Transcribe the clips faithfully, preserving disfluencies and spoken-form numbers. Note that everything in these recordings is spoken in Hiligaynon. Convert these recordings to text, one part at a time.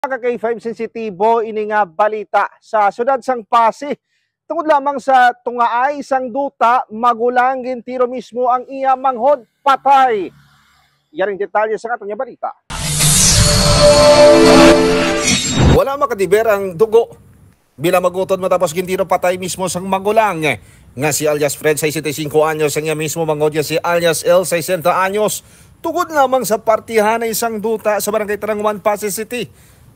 Ka K five, sensitibo ini nga balita sa siyudad sang Passi. Tungod lamang sa tungaay sang duta, magulang gintiro mismo ang iya manghod patay. Yaring detalye sa aton nga balita. Wala makadiber ang dugo. Bila magutod matapos gintiro patay mismo sang magulang nga si alias Fred, sesenta y cinco anyos, ang iya mismo manghod nga si alias L, sesenta anyos, tungod lamang sa partihan na isang duta sa Barangay Taranguan, Passi City.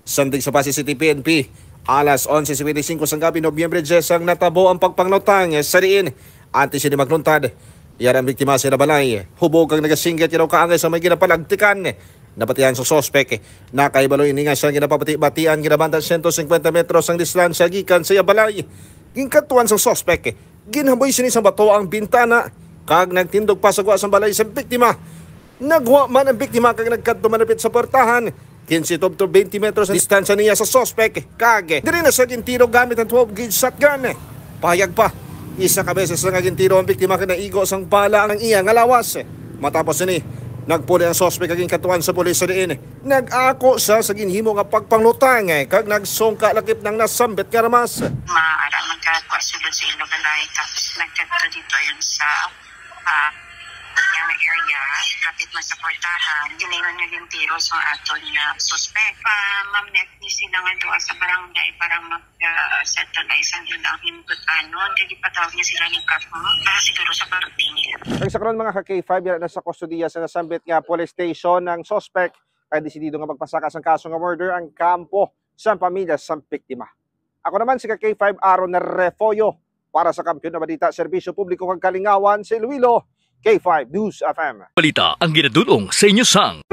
Sandig sa Passi City P N P, alas onse cincuenta y cinco sang gabi, Nobyembre diyes, ang natabo ang pagpanglutang sa diin. Antes sini magluntad, yara ang biktima sa ila balay, hubog kag nagasinggit, iraw kaangay sa may ginapalagtikan. Nabatian sa suspek, nakahibalo ini nga sa ginapabati-batian, ginabanda siyento cincuenta metros ang distansya gikan sa iya balay. Ginkadtuan sa suspek, ginhaboy sini sa bato ang bintana kag nagtindog pa sa gwa sang balay sa biktima. Nagwa man ang biktima kag nagkadto malapit sa portahan, quince tubtob twenty metros ang distansya niya sa suspek, kag diri na siya gintiro gamit ang twelve gauge shotgun. Pahayag pa, isa ka beses na nga gintiro ang biktima kag naigo sang bala ang iya nga lawas. Matapos sini, nagpuli ang suspek kag ginkadtuan sa pulis, sa diin nag-ako siya sa ginhimo nga pagpanglutang kag nagsungka lakip nang nasambit nga armas. Maara magkagwa sulod sa ila balay, tapos nagkadto dito yun sa, ah, nga area, kapit man sa portahan, giningon nga gintiro sa aton nga suspek. Pa, ma-meet ni sila nga duha sa barangay para mag, ah, settle ay sa ilang himtut-anon, kag ipatawag niya sila ni Kap, para siguro sa parte nila. Kag sa karon, mga ka K five, yara na sa kustodiya sa nasambit nga police station ang suspek, kay desidido nga magpasaka sang kaso nga murder ang kampo sang pamilya sang biktima. Ako naman si ka K five Aaron Refollo para sa Kampiyon nga Balita, Serbisyo Publiko kag Kalingawan sa Iloilo, K five News F M. Balita ang ginadul-ong sa inyo sang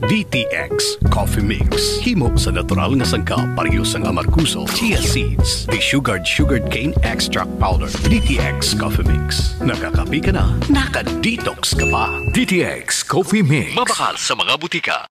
D T X Coffee Mix. Himo sa natural nga sangkap, pareho sang amargoso, chia seeds, desugared sugarcane extract powder. D T X Coffee Mix. Nakakape ka na, naka-detox ka pa. D T X Coffee Mix. Mabakal sa mga butika.